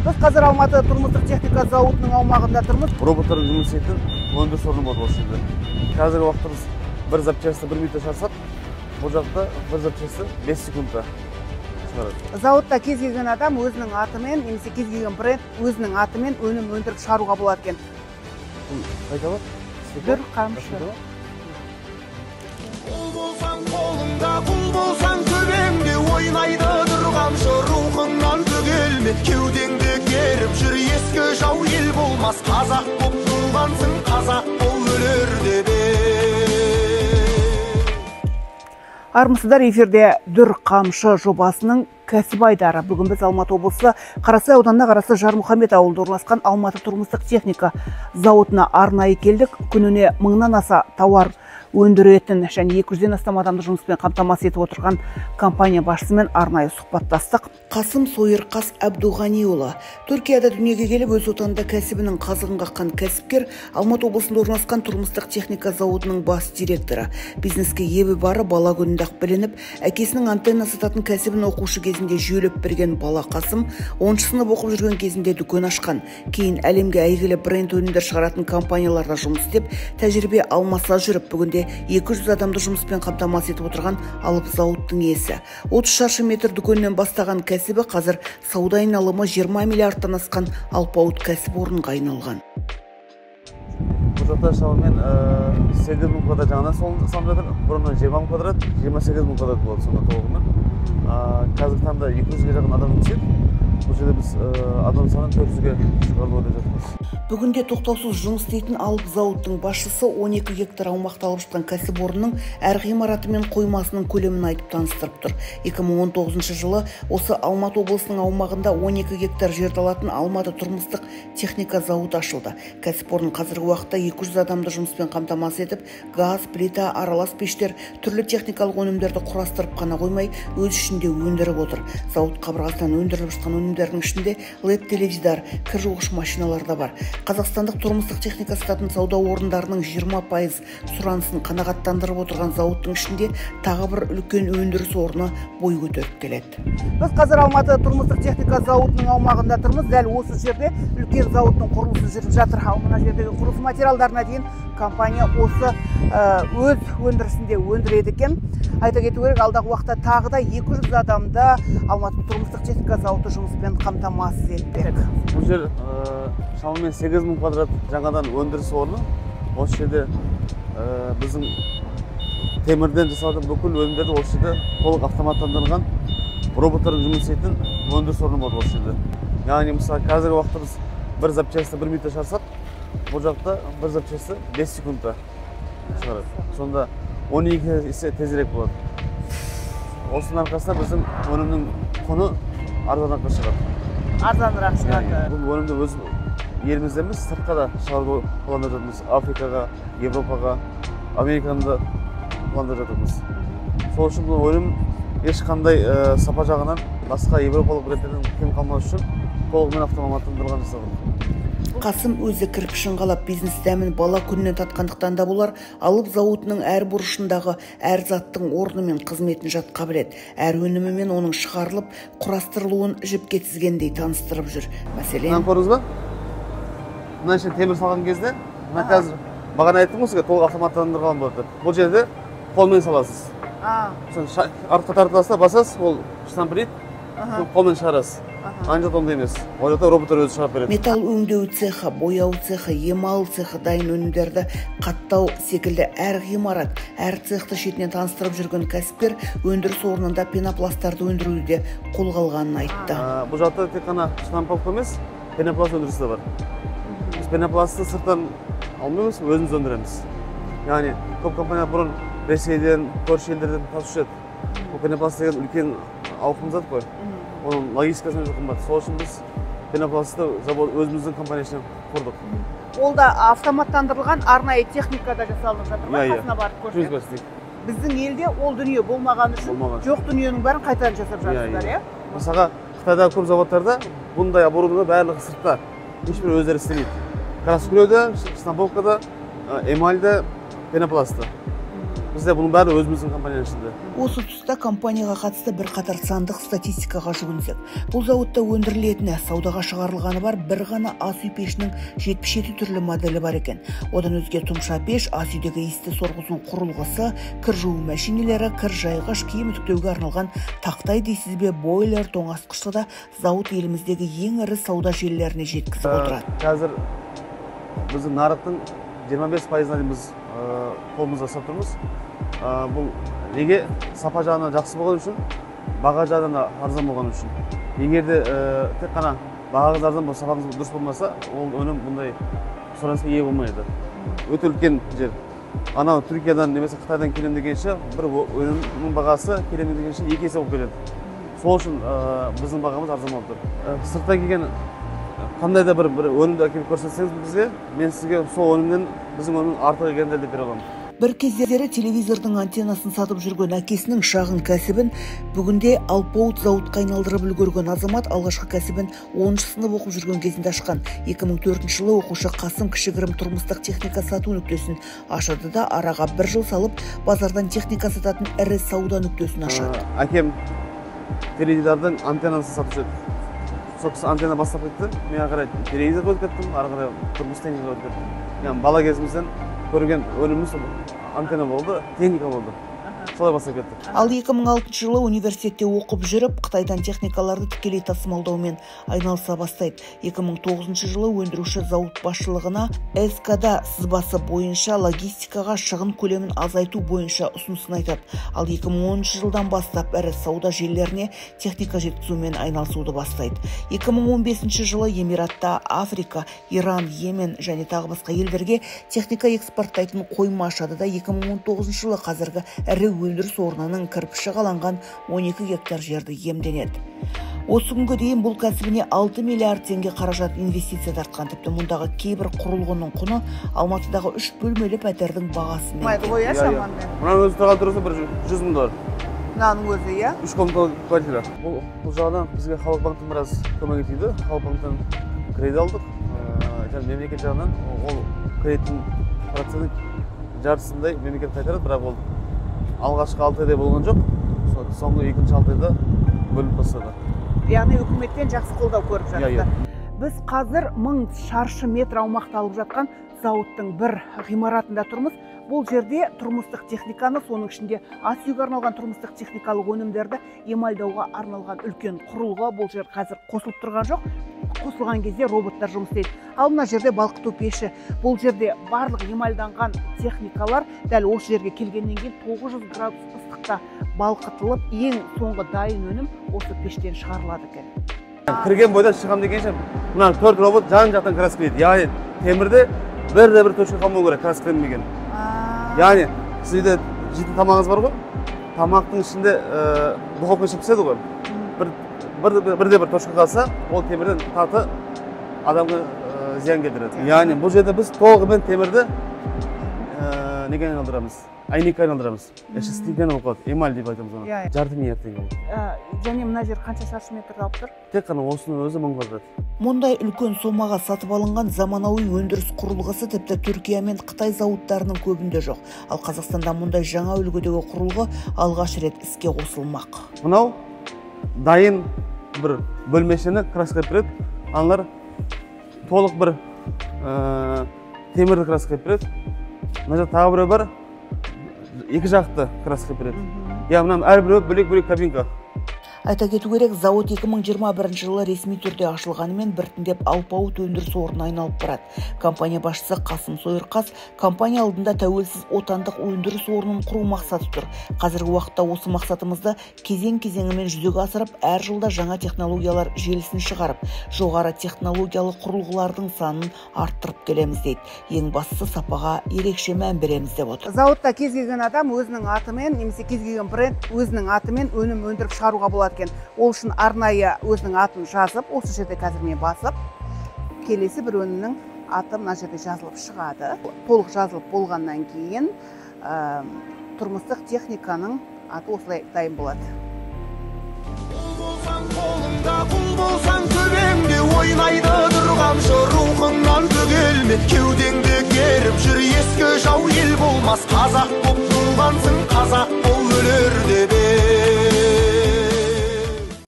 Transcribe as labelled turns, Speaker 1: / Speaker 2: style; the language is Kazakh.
Speaker 1: Біз қазір Алматы тұрмыстық техника зауытының аумағында тұрмыз.
Speaker 2: Роботтардың жұмыс істейтін өндіріс орны болады осы жерде. Қазіргі уақытта біз бір запчасты 1 минутта шығарсақ, бұл жақта бір запчасты 5 секундта шығарады.
Speaker 1: Зауытта кез келген адам өзінің атымен немесе кез келген бренд өзінің атымен өнім өндіріп шығаруға болады екен.
Speaker 2: Бұл қайталап?
Speaker 1: Бір қамшы.
Speaker 3: Қол болсаң қолыңда, құл болсаң төбеңде, ойнайды дүр қамшы, рухыңнан төгелме, кеудеңде керіп жүр ескі жау ел болмас, қазақ боп туғансың, қазақ бол өлер деп.
Speaker 1: Армысыздар, эфирде Дүр қамшы жобасының кәсіп айдары. Бүгін біз Алматы облысы Қарасай ауданына қарасты Жармұхамед ауылында орналасқан Алматы тұрмыстық техника зауытына арнайы келдік. Күніне 1000-нан аса тауар өндіретін және 200-ден астам адамды жұмыспен қамтамасыз етіп отырған компания басшысымен арнайы сұхбаттастық.
Speaker 4: Қасым Сойырқас Әбдуғаниұлы Түркияда дүниеге келіп, өз отанында кәсібінің қазығын қаққан кәсіпкер, Алматы облысында орналасқан тұрмыстық техника зауытының бас директоры. Бизнеске ебі бары бала күнінде-ақ білініп, әкесінің антенна сататын кәсібін оқушы кезінде жүйелеп берген бала Қасым 10-шы сынып оқып жүрген кезінде дүкен ашқан. Кейін әлемге әйгілі бренд өнімдер шығаратын компанияларда жұмыс істеп, тәжірибе алмаса жүріп, бүгінде 200 адамды жұмыспен қамтамасыз етіп отырған алып зауыттың иесі. 30 шаршы метр дүкеннен бастаған кәсібі қазір сауда айналымы 20 миллиардтан асқан алпауыт кәсіпорынға айналған.
Speaker 2: Бұл жақта шамамен 8 мың квадрат жаңадан салынып жатыр. Бұрыннан 20 мың квадрат, 28 мың квадрат болады сонда толығымен. Қазіргі таңда 200-ге жақын адам жұмыс істейді. Бұл жерде біз адам санын 400-ге шығарып ойлап жатырмыз.
Speaker 4: Бүгінде тоқтаусыз жұмыс істейтін алып зауыттың басшысы 12 гектар аумақты алып жатқан кәсіпорынның әр ғимараты мен қоймасының көлемін айтып таныстырып тұр. 2019 жылы осы Алматы облысының аумағында 12 гектар жерді алатын Алматы тұрмыстық техника зауыты ашылды. Кәсіпорын қазіргі уақытта 200 адамды жұмыспен қамтамасыз етіп, газ, плита, аралас пештер, түрлі техникалық өнімдерді құрастырып қана қоймай, өз ішінде өндіріп отыр. Зауыт қабырғасынан өндіріліп жатқан өнімдердің ішінде LED теледидар, кір жуғыш машиналар да бар. Қазақстандық тұрмыстық техника сататын сауда орындарының 20% сұранысын қанағаттандырып отырған зауыттың ішінде тағы бір үлкен өндіріс орны бой көтеріп келеді.
Speaker 1: Біз қазір Алматы тұрмыстық техника зауытының аумағында тұрмыз. Дәл осы жерде үлкен зауыттың құрылысы жүріп жатыр. Ал мына жердегі құрылыс материалдарына дейін компания осы өз өндірісінде өндіреді екен. Айта кету керек, алдағы уақытта тағы да 200 адамды Алматы тұрмыстық техника зауыты жұмыспен қамтамасыз етпек.
Speaker 2: Бұл жер шамамен 8 мың квадрат жаңадан өндіріс орны. Осы жерде біздің темірден жасалған бүкіл өнімдерді осы жерде толық автоматтандырылған роботтардың жұмыс істейтін өндіріс орны болады осы жерде. Яғни мысалы қазіргі уақытта біз бір запчасты 1 минутта шығарсақ, бұл жақта бір запчасты 5 секундта шығарады. Сонда 12 есе тезірек болады. Осының арқасында біздің өнімнің құны арзаныраққа шығады.
Speaker 1: Арзанырақ шығады.
Speaker 2: Бұл өнімді өз елімізде емес, сыртқа да шығаруды пландап жатырмыз. Африкаға, Европаға, Американы да пландап жатырмыз. Сол үшін бұл өнім ешқандай сапа жағынан басқа европалық брендтерден кем қалмас үшін толығымен автоматтандырылған жасалған.
Speaker 4: Қасым өзі кірпішін қалап, бизнес дәмін бала күнінен татқандықтан да болар, алып зауытының әр бұрышындағы әр заттың орны мен қызметін жатқа біледі. Әр өнімі мен оның шығарылып, құрастырылуын жіпке тізгендей таныстырып жүр. Мәселен,
Speaker 2: мынаны көрдіңіз ба? Мына ішіне темір салған кезде, мына қазір бағана айттым ғой сізге, толық автоматтандырылған болады деп. Бұл жерде қолмен саласыз. Сосын артқа тартасыз да басасыз, ол штампілейді, сосын қолмен шығарасыз. Ана жақта ондай емес. Ол жақта роботтар өзі шығарып береді.
Speaker 4: Металл өңдеу цехы, бояу цехы, емал цехы, дайын өнімдерді қаттау секілді әр ғимарат, әр цехты шетінен таныстырып жүрген кәсіпкер өндіріс орнында пенопласттарды өндіруді де қолға алғанын айтты.
Speaker 2: Бұл жақта тек қана штамповка емес, пенопласт өндірісі де бар. Біз пенопластты сырттан алмаймыз, өзіміз өндіреміз. Яғни көп компания бұрын Ресейден, көрші елдерден тасушы еді. Бұл пенопласт деген үлкен ауқымды зат қой. Оның логистикасы өте қымбат. Сол үшін біз пенопластты завод өзіміздің компания ішінен құрдық.
Speaker 1: Ол да автоматтандырылған арнайы техникада жасалынып жатыр ма?
Speaker 2: Иә, иә.
Speaker 1: Қасына барып көрсек.
Speaker 2: Жүз процент.
Speaker 1: Біздің елде ол дүние болмаған үшін
Speaker 2: Болмаған.
Speaker 1: жоқ дүниенің бәрін қайтадан жасап жатсыздар,
Speaker 2: Иә,
Speaker 1: иә?
Speaker 2: Мысалға, Қытайдағы көп заводтарда бұндай оборудование барлығы сыртта. Ешбір өздері істемейді. Краскілеуде, штамповкада, эмальда, пенопластта. Бізде бұның бәрі өзіміздің компанияның ішінде.
Speaker 4: Осы тұста компанияға қатысты бірқатар сандық статистикаға жүгінсек, бұл зауытта өндірілетіні, саудаға шығарылғаны бар бір ғана ас үй пешінің 77 түрлі моделі бар екен. Одан өзге тұмша пеш, ас үйдегі иісті сорғызу құрылғысы, кір жуу мәшинелері, кір жайғыш, киім үтіктеуге арналған тақтай дейсіз бе, бойлер, тоңазытқышты да зауыт еліміздегі ең ірі сауда желілеріне жеткізіп отырады.
Speaker 2: Қазір біздің нарықтың 25%-на дейін біз қолымызда ұстап тұрмыз. Бұл неге? Сапа жағынан жақсы болған үшін, баға жағынан арзан болған үшін. Егер де тек қана бағаңыз арзан болса, сапаңыз дұрыс болмаса, ол өнім бұндай сұранысқа ие болмайды. Өте үлкен жер. Анау Түркиядан немесе Қытайдан келем дегенше, бір өнімнің бағасы келем дегенше 2 есе болып келеді. Сол үшін біздің бағамыз арзан болып тұр. Сырттан келген қандай да бір өнімді әкеліп көрсетсеңіз бізге, мен сізге сол өнімнен біздің өнімнің артық екенін дәлелдеп бере аламын.
Speaker 4: Бір кездері телевизордың антеннасын сатып жүрген әкесінің шағын кәсібін бүгінде алпауыт зауытқа айналдырып үлгерген азамат алғашқы кәсібін 10 сынып оқып жүрген кезінде ашқан. 2004 жылы оқушы Қасым кішігірім тұрмыстық техника сату нүктесін ашады да, араға бір жыл салып базардан техника сататын ірі сауда нүктесін ашады.
Speaker 2: Әкем теледидардың антеннасын сатып жүрді. Сол кісі антенна бастап кетті, мен ары қарай телевизор қойып кеттім, ары қарай тұрмыс техника қойып кеттім. Яғни бала кезімізден көрген өніміміз антенна болды, техника болды. Солай бастап кеттік.
Speaker 4: Ал 2006 жылы университетте оқып жүріп, Қытайдан техникаларды тікелей тасымалдаумен айналыса бастайды. 2009 жылы өндіруші зауыт басшылығына СКД сызбасы бойынша логистикаға шығын көлемін азайту бойынша ұсынысын айтады. Ал 2010 жылдан бастап ірі сауда желілеріне техника жеткізумен айналысуды бастайды. 2015 жылы Эмиратта Африка, Иран, Йемен және тағы басқа елдерге техника экспорттайтын қойма ашады да, 2019 жылы қазіргі ірі өндіріс орнының кірпіші қаланған 12 гектар жерді иемденеді. Осы күнге дейін бұл кәсібіне 6 миллиард теңге қаражат инвестиция тартқан. Тіпті мұндағы кейбір құрылғының құны Алматыдағы 3 бөлмелі пәтердің бағасымен.
Speaker 1: Майды ғой, шамамен.
Speaker 2: Мынаның өзі тұрған тұрысы бір 100 мың доллар.
Speaker 1: Мынаның өзі, иә?
Speaker 2: 3 комнаталы квартира. Бұл жағынан бізге Халық банктің біраз көмегі тиді. Халық банктен кредит алдық. Және мемлекет жағынан ол кредиттің проценті жартысындай мемлекет қайтарады, бірақ ол алғашқы 6 айда болған жоқ, соңғы екінші 6 айда бөлініп бастады.
Speaker 1: Яғни үкіметтен жақсы қолдау көріп жатыр. Біз қазір 1000 шаршы метр аумақты алып жатқан зауыттың бір ғимаратында тұрмыз. Бұл жерде тұрмыстық техниканы, соның ішінде ас үйге арналған тұрмыстық техникалық өнімдерді эмальдауға арналған үлкен құрылғы. Бұл жер қазір қосылып тұрған жоқ. Қосылған кезде роботтар жұмыс істейді. Ал мына жерде балқыту пеші. Бұл жерде барлық эмальданған техникалар дәл осы жерге келгеннен кейін 900 градус ыстықта балқытылып, ең соңғы дайын өнім осы пештен шығарылады екен.
Speaker 2: Кірген бойда шығам дегенше мына 4 робот жан жақтан краскілейді. Яғни темірде бірде бір точка қалмау керек краскіленмеген. Яғни сіз үйде жейтін тамағыңыз бар ғой, тамақтың ішінде духовка ішіп піседі ғой. Бірде бір точка қалса, ол темірден таты адамға зиян келтіреді. Яғни бұл жерде біз толығымен темірді неге айналдырамыз? Әйнекке айналдырамыз. Іші стеклянный болып қалады, эмаль деп айтамыз оны. 0,5 миллиард теңге ол.
Speaker 1: Және мына жер қанша шаршы метрді алып тұр?
Speaker 2: Тек қана осының өзі 1000 квадрат.
Speaker 4: Мұндай үлкен сомаға сатып алынған заманауи өндіріс құрылғысы тіпті Түркия мен Қытай зауыттарының көбінде жоқ. Ал Қазақстанда мұндай жаңа үлгідегі құрылғы алғаш рет іске қосылмақ.
Speaker 2: Мынау дайын бір бөлмешені краскалап береді. Аналар толық бір темірді краскалап береді. Мына жақта тағы біреу бар, екі жақты краскалап береді. Яғни мынаның әрбіреуі бөлек-бөлек кабинка.
Speaker 4: Айта кету керек, зауыт 2021 жылы ресми түрде ашылғанымен біртіндеп алпауыт өндіріс орнына айналып барады. Компания басшысы Қасым Сойырқас компания алдында тәуелсіз отандық өндіріс орнын құру мақсаты тұр. Қазіргі уақытта осы мақсатымызды кезең-кезеңімен жүзеге асырып, әр жылда жаңа технологиялар желісін шығарып, жоғары технологиялы құрылғылардың санын арттырып келеміз дейді. Ең бастысы сапаға ерекше мән береміз деп отыр.
Speaker 1: Зауытта кез келген адам өзінің атымен немесе кез келген бренд өзінің атымен өнім өндіріп шығаруға болады. Ол үшін арнайы өзінің атын жазып, осы жерде қазір мен басып, келесі бір өнімнің аты мына жерде жазылып шығады. Толық жазылып болғаннан кейін тұрмыстық техниканың аты осылай дайын болады.
Speaker 3: Құл болсаң қолыңда, құл болсаң төбеңде, ойнайды тұрғаншы рухыңнан төгелме, кеудеңде керіп жүр ескі жау ел болмас. болмас. Қазақ боп туғансың, қазақ бол.